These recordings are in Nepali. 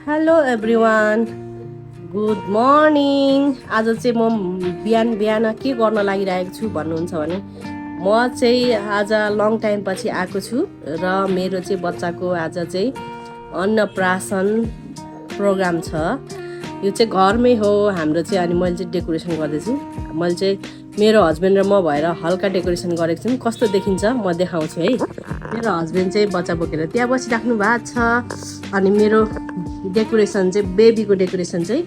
Hello everyone, good morning. आज चाहिँ म बिहान के गर्न लागिरहेको छु भन्नुहुन्छ भने म चाहिँ आज लङ टाइम पछि आएको छु र मेरो चाहिँ बच्चाको आज चाहिँ अन्नप्राशन प्रोग्राम छ। यो चाहिँ घरमै हो हाम्रो चाहिँ। अनि मैले चाहिँ डेकोरेसन गर्दैछु। मैले चाहिँ मेरो हस्बेन्ड र म भएर हल्का डेकोरेसन गरेको छौँ। कस्तो देखिन्छ म देखाउँछु है। मेरो हस्बेन्ड चाहिँ बच्चा बोकेर त्यहाँ बसिराख्नु भएको छ। अनि मेरो डेकोरेसन चाहिँ बेबीको डेकोरेसन चाहिँ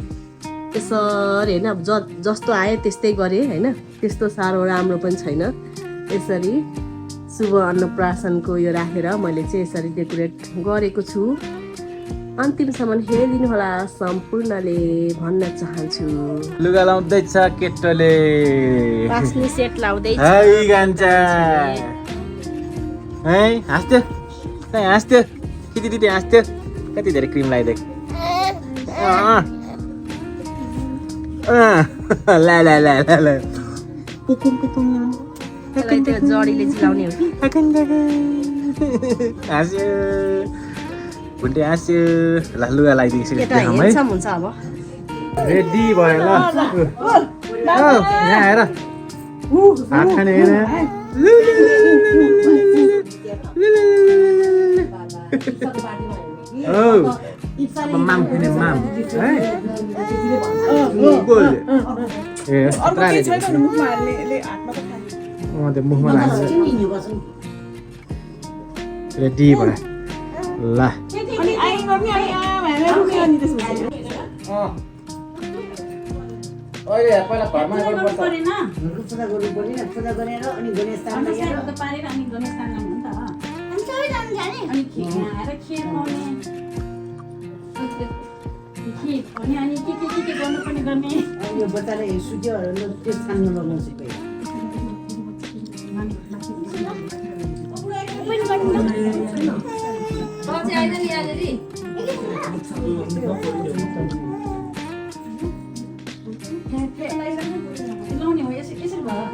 यसरी होइन, जस्तो आयो त्यस्तै गरेँ होइन। त्यस्तो साह्रो राम्रो पनि छैन। यसरी शुभ अन्नप्राशनको यो राखेर मैले चाहिँ यसरी डेकोरेट गरेको छु। अन्तिमसम्म हेरिदिनु होला सम्पूर्णले भन्न चाहन्छु। लुगा लाउँदैछ केटोले, पास्ने सेट लाउँदैछ। हाई गान्छ है, हाँस्थ्यो हाँस्थ्यो दिदी हाँस्थ्यो। कति धेरै क्रिम लगाइदिएको। ला ला ला ला ला त्यो जडीले चिलाउने हो कि। हाँस्यो भुन्टे हाँस्यो। ल लुगा लगाइदिएको केटा हेन्सम हुन्छ अब। रेडी भयो ल। यहाँ हेर हात खाने हेर। माम खाने माम है। त्यो मुखमा लाग्छ। रेडी भयो ल। अहिले पहिला घरमा गर्नुपर्छ। पूजा गर्नुपर्ने, पूजा गरेर अनि गणेश स्थान लगेर पारेर अनि गणेश स्थान लानु नि त। अनि सबै जानु जाने अनि खिर खुवाउने खिर अनि अनि के गर्नुपर्ने गर्ने। यो बच्चाले सुत्यो त्यो छान्नु लगाउँछ पहिला। बच्चा आइज नि आज रे। लाउने हो यसरी भयो।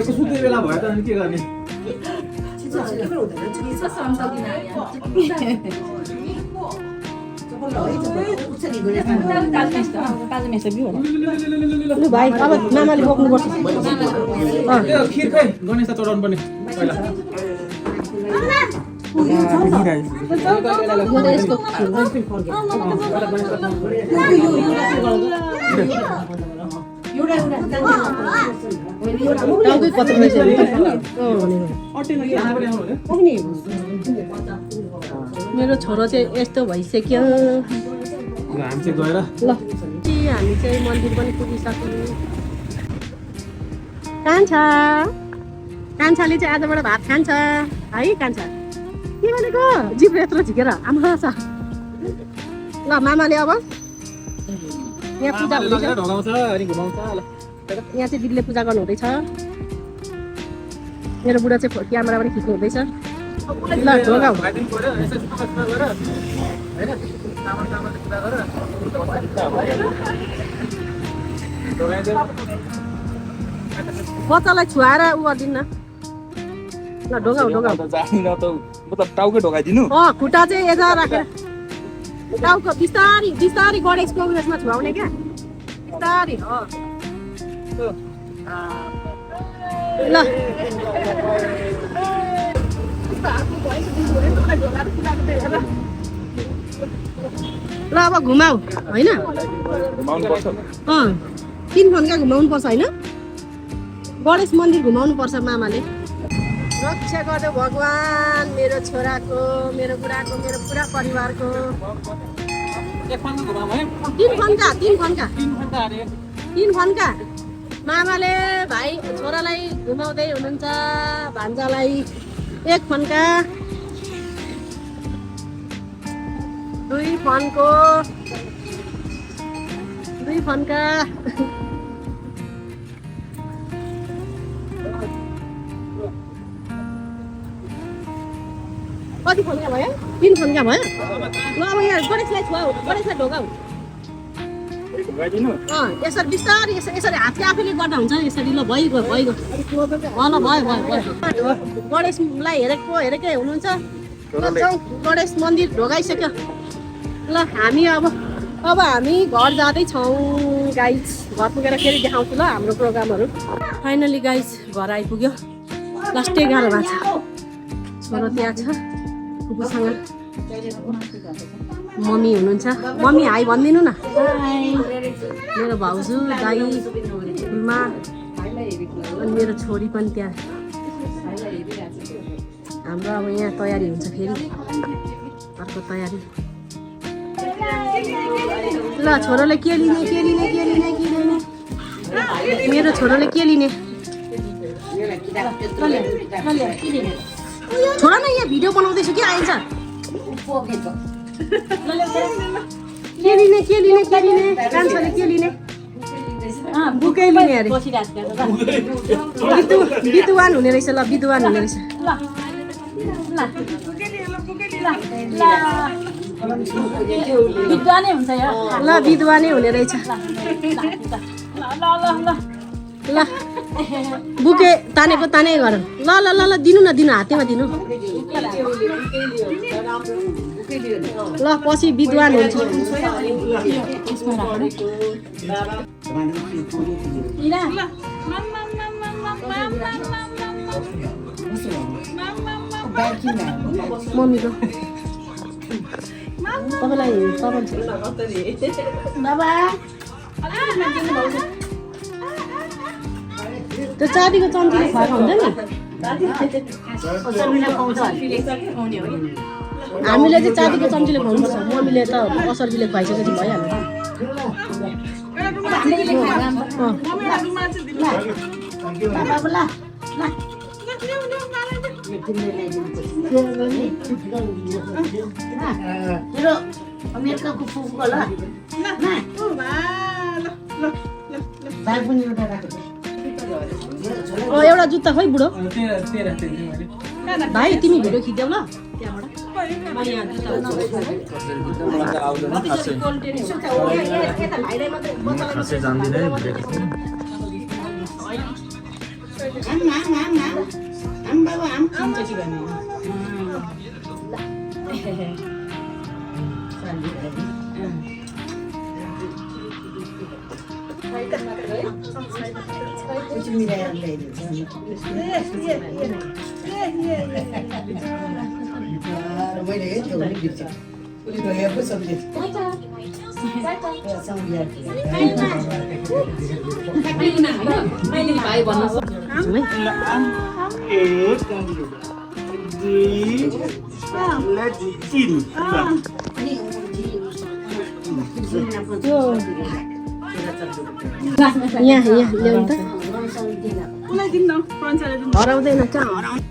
सुत्ने बेला भयो त अनि के गर्ने। भाइ अब मामाले बोक्नुपर्छ। खिर खै गणेश चढाउनु पर्ने पहिला। मेरो छोरो चाहिँ यस्तो भइसक्यो। हामी चाहिँ गएर ल हामी चाहिँ मन्दिर पनि पुगिसक्यौँ। कान्छाले चाहिँ आजबाट भात खान्छ है। कान्छा के भनेको जिब्रो यत्रो झिकेर आमा छ। ल मामाले अब यहाँ पूजा हुँदैछ। ढगाउँछ अनि घुमाउँछ। ल यहाँ चाहिँ दिदीले पूजा गर्नु हुँदैछ। मेरो बुढा चाहिँ क्यामेरा पनि खिच्नु हुँदैछ। ल ढोगाउ। बच्चालाई छुवाएर उ गरिदिनु न। ल ढोगाउ ढोगाउ। मतलब टाउकै ढोकाइदिनु। खुट्टा चाहिँ यता राखेर टाउको बिस्तारी बिस्तारी गणेशको उयसमा छुवाउने क्या। बिस्तारी ल ल अब घुमाऊ होइन घुमाउनुपर्छ 3 फन्का घुमाउनु पर्छ होइन गणेश मन्दिर घुमाउनु पर्छ मामाले रक्षा गर्नु भगवान मेरो छोराको मेरो बुढाको मेरो पुरा परिवारको एक फन्का घुमाउँ है 3 फन्का 3 फन्का अरे 3 फन्का मामाले भाइ छोरालाई घुमाउँदै हुनुहुन्छ भान्जालाई 1 फन्का 2 फन्को 2 फन्का कति फन्का भयो 3 फन्का भयो ल अब यहाँ गणेशलाई छुवाऊ गणेशलाई ढोकाऊ घुमाइदिनु यसरी बिस्तारै यसरी हातले आफैले गर्दा हुन्छ यसरी ल भइगयो ल भयो गणेशलाई हेरेकै हुनुहुन्छ गणेश मन्दिर ढोकाइसक्यो ल हामी अब हामी घर जाँदैछौँ गाइज घर पुगेर फेरि देखाउँछु ल हाम्रो प्रोग्रामहरू फाइनली गाइज घर आइपुग्यो लास्ट 11 भएको छ छोरो त्यहाँ छ फुपूसँग मम्मी हुनुहुन्छ मम्मी हाई भनिदिनु न मेरो भाउजू दाई उमा अनि मेरो छोरी पनि त्यहाँ हाम्रो अब यहाँ तयारी हुन्छ फेरि अर्को तयारी ल छोरोले के लिने मेरो छोरोले के लिने छोरा न यहाँ भिडियो बनाउँदैछु के आइन्छ के लिने कान्छोले के लिने बुकै लिने अरे विद्वान हुने रहेछ ल विद्वान हुने रहेछ विद्वानै हुन्छ यो ल विद्वानै हुने रहेछ ल बुके तानेको तानै गर ल दिनु न दिनु हातेमा दिनु ल पछि विद्वान हुन्छ मम्मीको तपाईँलाई त्यो चाँदीको चम्चीले खुवाएको हुन्छ नि हामीले चाहिँ चाँदीको चम्चीले खुवाउनुपर्छ मम्मीले त असर्जीले खुवाइसकेपछि भइहाल्यो एउटा जुत्ता खोइ बुढो भाइ तिमी भिडियो खिच्यौ ल यहाँ ल्याउनु त हराउँदैन कहाँ हराउँछ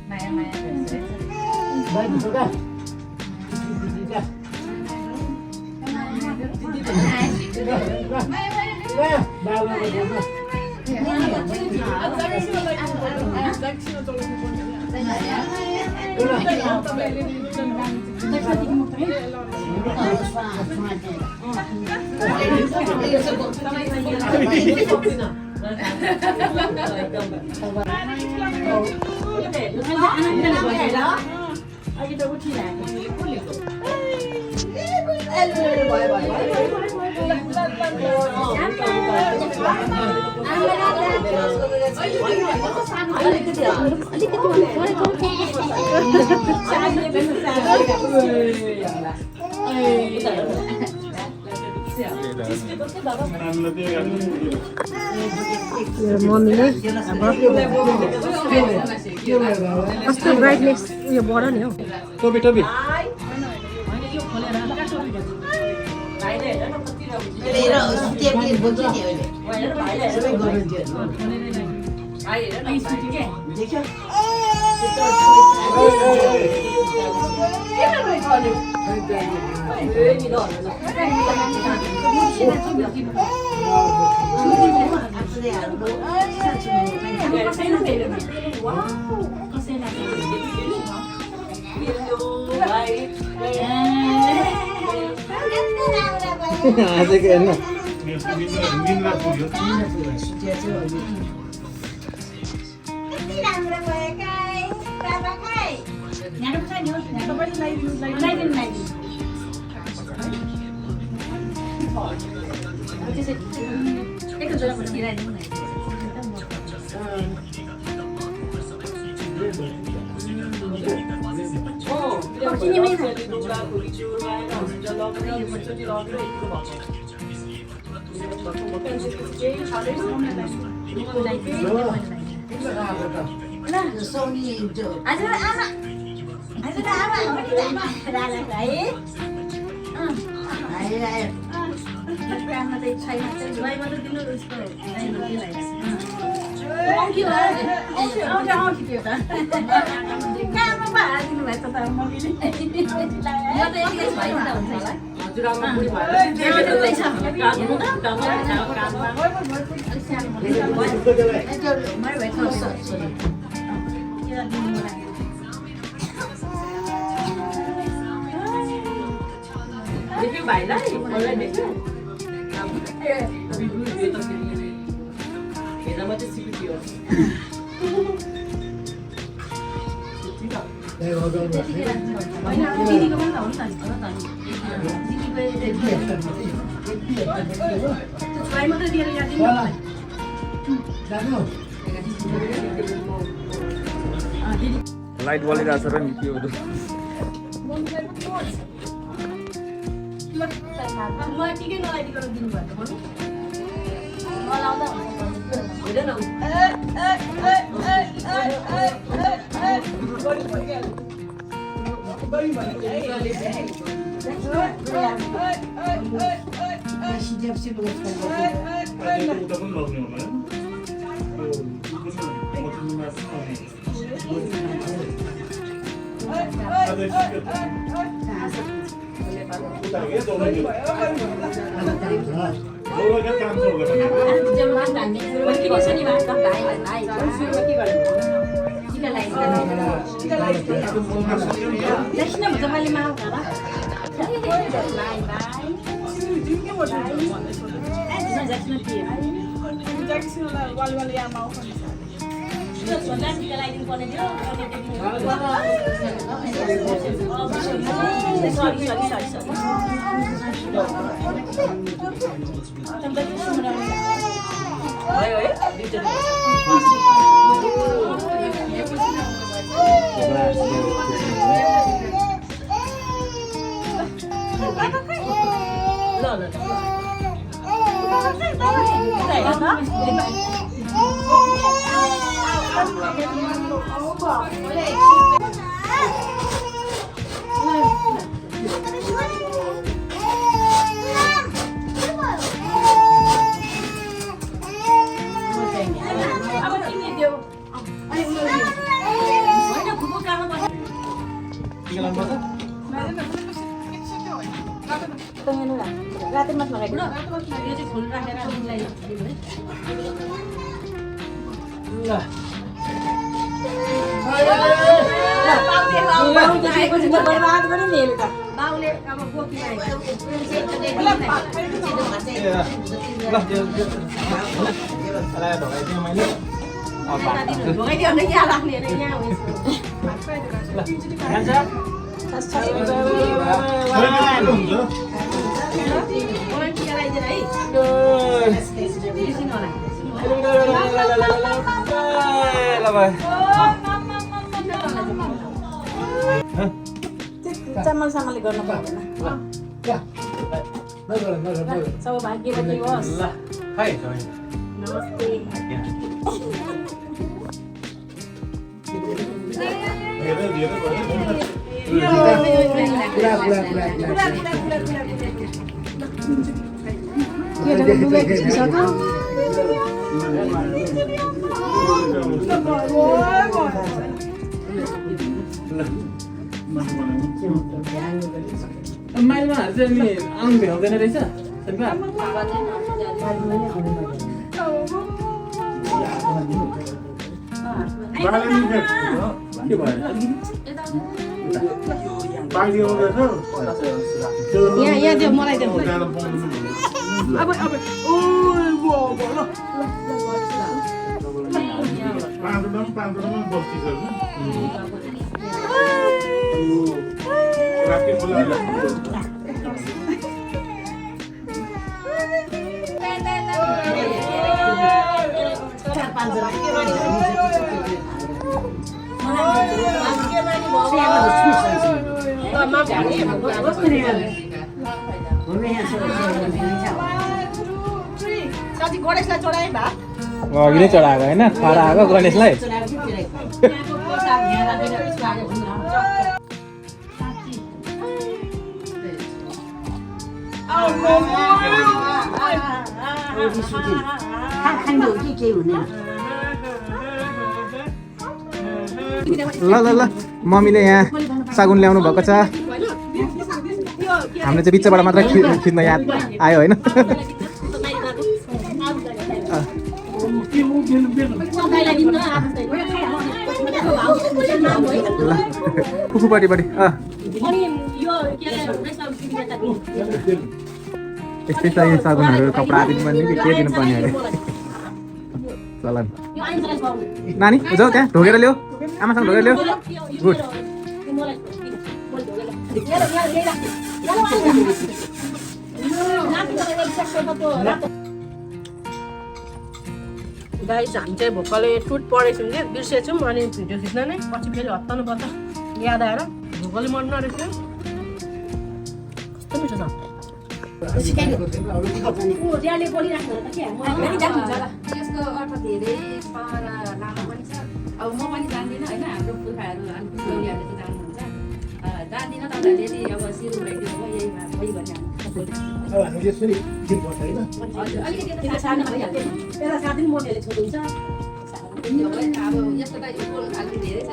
मेरो मम्मीले अब कस्तो ब्राइटनेस उयो बढ्यो नि हौ टोपी टोपी आजको हेर्नु देख्यो भाइलाई मलाई देख्यो हेर्न मात्रै सिक्यो लाइट बलिरहेको छ र नि त्यो मलाई टिकै नलाइदिकन दिनुभएको भन्नु रातै मात्र लगाइदिनु यो चाहिँ फुल राखेर दिनलाई बर्बाद पनि लिएर त बाउले अब बोकीलाई ढोकाइदियो भने यहाँ राख्ने अरे यहाँ चामल सामलले गर्नु पर्दैन सौभाग्यवती होस् ल खै नमस्ते माइलमाहरू चाहिँ नि आउनु भ्याउँदैन रहेछ शनिबार के भयो यहाँ देऊ मलाई देऊ गणेशलाई चढाए भात अघि नै चढाएको होइन खरा आएको गणेशलाई ल ल ल मम्मीले यहाँ सागुन ल्याउनु भएको छ हामीले चाहिँ बिचबाट मात्र खिच्न याद आयो होइन कुकुपट्टिपट्टि यस्तै छ यो सागुनहरू कपडा दिनुपर्ने कि के दिनुपर्ने अरे चलन नानी जाऊ त्यहाँ ढोगेर ल्याऊ आमासँग ढोगेर ल्याऊ गुड गाइस हामी चाहिँ भोकले टुट पढेछौँ कि बिर्सेछौँ अनि भिडियो खिच्न नै पछि फेरि हत्ताउनु पर्छ याद आएर भोकले मन नरहेछ कस्तो मिठो छ यसको अर्थ धेरै छ र लामो पनि छ अब म पनि जान्दिनँ होइन हाम्रो पुर्खाहरू अनि पुर्खौलीहरूले चाहिँ जान्नुहुन्छ जान्दिनँ तपाईँहरूले यदि अब सिरु उडाइदिनु भयो यही भइ भन्ने अब यस्तो त स्कुल खालको धेरै छ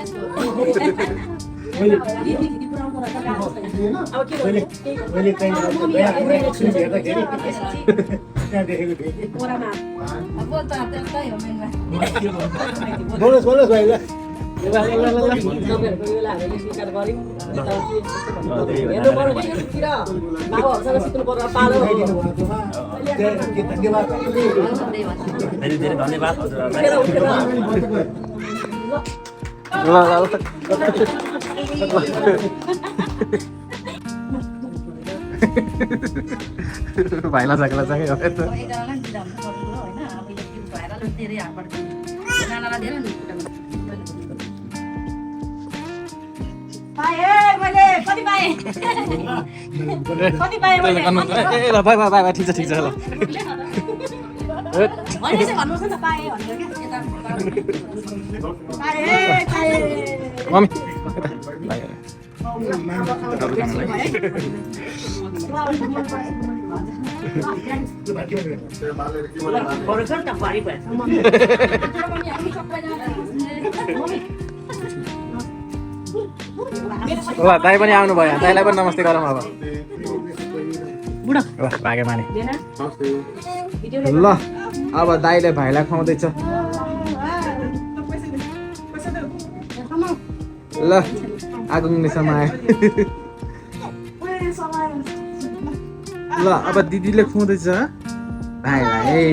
भाइला सक्ला सँगै हो एकजनालाई दिँदा हुन्छ पर्छ होइन अब यो के भएर धेरै हातबाट नानालाई धेरै नि ल बाई बाई बाई ठिक छ ल मम्मी ल दाइ पनि आउनु भयो दाइलाई पनि नमस्ते गरौँ अब ल भागे माने ल अब दाइले भाइलाई खुवाउँदैछ ल आगुङ्ने समय ल अब दिदीले खुवाउँदैछ भाइलाई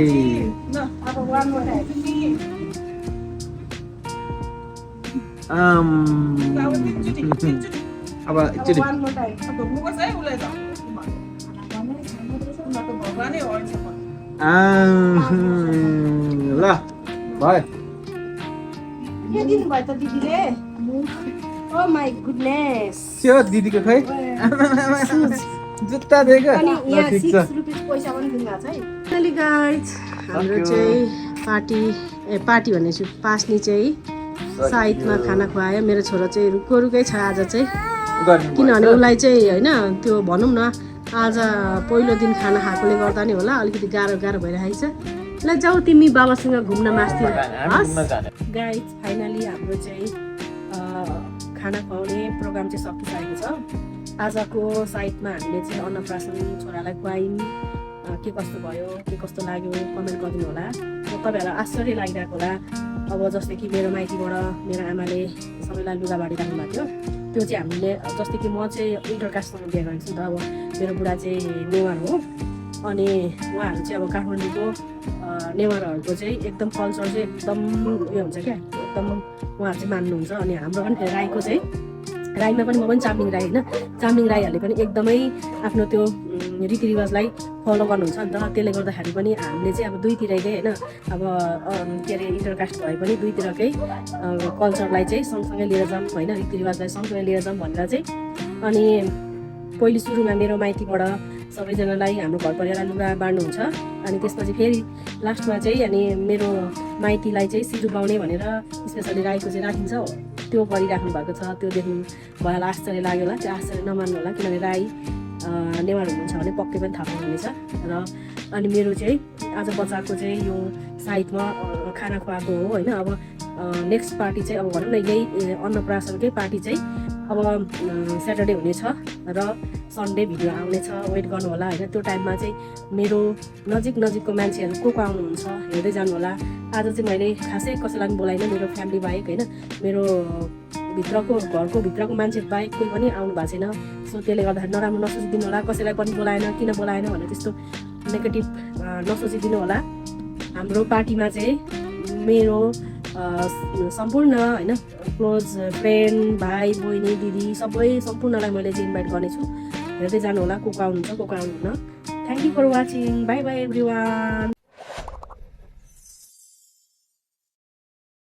अब एकचोटि ल भयो के दिनुभयो त दिदीले ओ माई गुडनेस त्यो दिदीको खै जुत्ता दिएको अनि यहाँ ठिक 6 छ रुपैयाँ पैसा पनि दिनुभएको छ है फाइनली गाइज हाम्रो चाहिँ पार्टी भनेछु पास्नी चाहिँ साइडमा खाना खुवायो मेरो छोरा चाहिँ रुकै छ आज चाहिँ किनभने उसलाई चाहिँ होइन त्यो भनौँ न आज पहिलो दिन खाना खाएकोले गर्दा नि होला अलिकति गाह्रो भइरहेको छ ल जाऊ तिमी बाबासँग घुम्न मास्तिर गाइज फाइनली हाम्रो चाहिँ खाना खुवाउने प्रोग्राम चाहिँ सकिसकेको छ आजको साइडमा हामीले चाहिँ अन्नप्राशन छोरालाई खुवायौँ के कस्तो भयो के कस्तो लाग्यो कमेन्ट गरिदिनु होला तपाईँहरूलाई आश्चर्य लागिरहेको होला अब जस्तै कि मेरो माइतीबाट मेरो आमाले सबैलाई लुगाबाडी राख्नुभएको थियो त्यो चाहिँ हामीले जस्तै कि म चाहिँ इन्टरकास्टमा बिहा गरेको छु नि त अब मेरो बुढा चाहिँ नेवार हो अनि उहाँहरू चाहिँ अब काठमाडौँको नेवारहरूको चाहिँ एकदम कल्चर चाहिँ एकदम उयो हुन्छ क्या एकदम उहाँहरू चाहिँ मान्नुहुन्छ अनि हाम्रो पनि राईको चाहिँ राईमा पनि म पनि चामलिङ राई होइन चामलिङ राईहरूले पनि एकदमै आफ्नो त्यो रीतिरिवाजलाई फलो गर्नुहुन्छ नि त त्यसले गर्दाखेरि पनि हामीले चाहिँ अब दुईतिरकै होइन अब के अरे इन्टरकास्ट भए पनि दुईतिरकै कल्चरलाई चाहिँ सँगसँगै लिएर जाऊँ होइन रीतिरिवाजलाई सँगसँगै लिएर जाऊँ भनेर चाहिँ अनि पहिले सुरुमा मेरो माइतीबाट सबैजनालाई हाम्रो घर परिवारलाई लुगा बाँड्नुहुन्छ अनि त्यसपछि फेरि लास्टमा चाहिँ अनि मेरो माइतीलाई चाहिँ सिरु बाउने भनेर स्पेसली राईको चाहिँ राखिन्छ हो त्यो गरिराख्नु भएको छ त्यो देख्नु भएला आश्चर्य लाग्यो होला त्यो आश्चर्य नमान्नु होला किनभने राई नेवार हुनुहुन्छ भने पक्कै पनि थाहा पाउनुहुनेछ र अनि मेरो चाहिँ आज बच्चाको चाहिँ यो साइडमा खाना खुवाएको हो होइन अब नेक्स्ट पार्टी चाहिँ अब भनौँ न यही अन्नप्राशनकै पार्टी चाहिँ अब स्याटरडे हुनेछ र सन्डे भिडियो आउनेछ वेट गर्नु होला होइन त्यो टाइममा चाहिँ मेरो नजिकको मान्छेहरू को आउनुहुन्छ हेर्दै जानु होला आज चाहिँ मैले खासै कसैलाई पनि बोलाइनँ मेरो फ्यामिली बाहेक होइन मेरो घरको भित्रको मान्छे बाहेक कोही पनि आउनु भएको छैन सो त्यसले गर्दाखेरि नराम्रो नसोचिदिनु होला कसैलाई पनि बोलाएन किन बोलाएन भनेर त्यस्तो नेगेटिभ नसोचिदिनु होला हाम्रो पार्टीमा चाहिँ मेरो सम्पूर्ण होइन क्लोज फ्रेन्ड भाइ बहिनी दिदी सबै सम्पूर्णलाई मैले चाहिँ इन्भाइट गर्नेछु हेर्दै जानु होला को आउनुहुन्छ को आउनुहुन्न thank you for watching bye bye everyone